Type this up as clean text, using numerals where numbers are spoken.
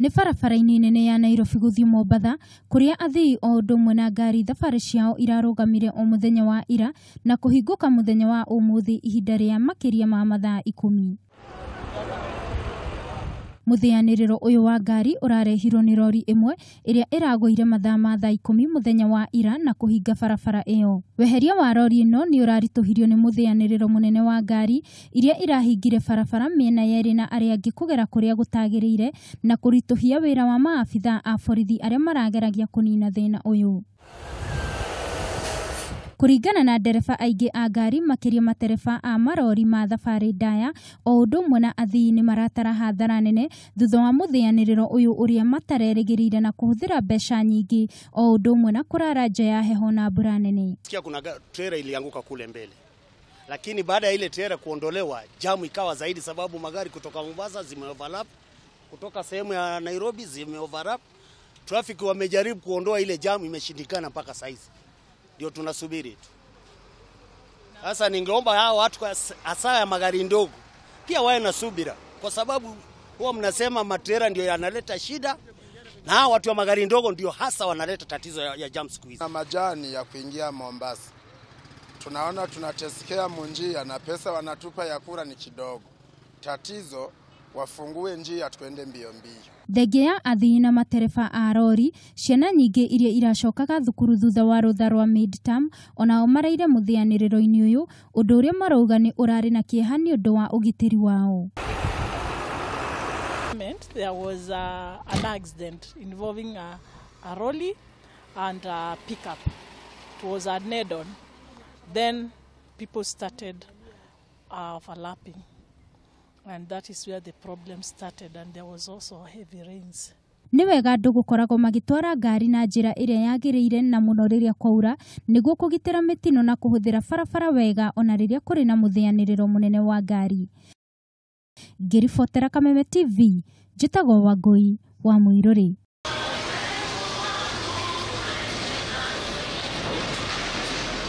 Nĩ barabara-inĩ nene ya Nairobi gũthiĩ Mombatha kũrĩa athii o ũndũ ũmwe na ngari thabarĩ ciao irarũgamire o mũthenya wa ira na kũhingũka mũthenya wa ũmũthĩ ihinda rĩa makĩria ma mathaa 10. Mũthĩanĩrĩro ũyũ wa ngari ũrarehirwo nĩ rori ĩmwe ĩrĩa ĩragũire mathaa ma thaa 10 mũthenya wa ira na kũhinga barabara ĩyo. Weheria wa rori ĩno nĩ ũraritũhirio nĩ mũthĩanĩrĩro mũnene wa ngari iria irahingire barabara mĩena yerĩ na arĩa angĩ kũgera kũrĩa gũtagĩrĩire na kũritũhia wĩra wa maabithaa a borithi arĩa marageragia kũnina thĩna ũyũ. Kũringana na ndereba aingĩ a ngari makĩria matereba a marori ma thabarĩ ndaya o ũndũ ũmwe na athii nĩ maratara hathara nene thutha wa mũthĩanĩrĩro ũyũ ũrĩa matarerĩgĩrĩire na kũhũthĩra mbeca nyingĩ o ũndũ ũmwe na kũrara nja ya heho na mbura nene. Sikia kuna trailer ilianguka kule mbele, lakini baada ya ile trailer kuondolewa jamu ikawa zaidi, sababu magari kutoka Mombasa zimeoverlap, kutoka sehemu ya Nairobi zimeoverlap. Traffic wamejaribu kuondoa ile jamu, imeshindikana mpaka saizi. Ndio tunasubiri tu. Sasa ningeomba hao watu hasa ya magari ndogo pia wawe na subira, kwa sababu huwa mnasema matrela ndio yanaleta shida na hao watu wa magari ndogo ndio hasa wanaleta tatizo ya jam siku hizi. Na majani ya kuingia Mombasa tunaona tunatesikia munjia na pesa wanatupa ya kura ni kidogo. Tatizo wafungue njia tuende mbio mbio. Thengia ya athii na matereba a rori ciana nyingĩ iria iracokaga thukuru thutha wa rũtha rwa midterm onao maraire mũthĩanĩrĩro-inĩ ũyũ, ũndũ ũrĩa marauga nĩ ũrarĩ na kĩeha nĩ ũndũ wa ũgitĩri wao. There was an accident involving a lorry and a pickup. It was at Nedon. Then people started overlapping. And that is where the problem started, and there was also heavy rains. Nĩ wega andũ gũkoragwo magĩtwara ngari na njĩra ĩrĩa yagĩrĩire na mũno rĩrĩa kwaura nĩguo kũgitĩra mĩtino na kũhũthĩra barabara wega ona rĩrĩa kũrĩ na mũthĩanĩrĩro mũnene wa ngari. Ngĩribotera Kameme TV, njĩtagwo Wangũi wa Mũirũrĩ.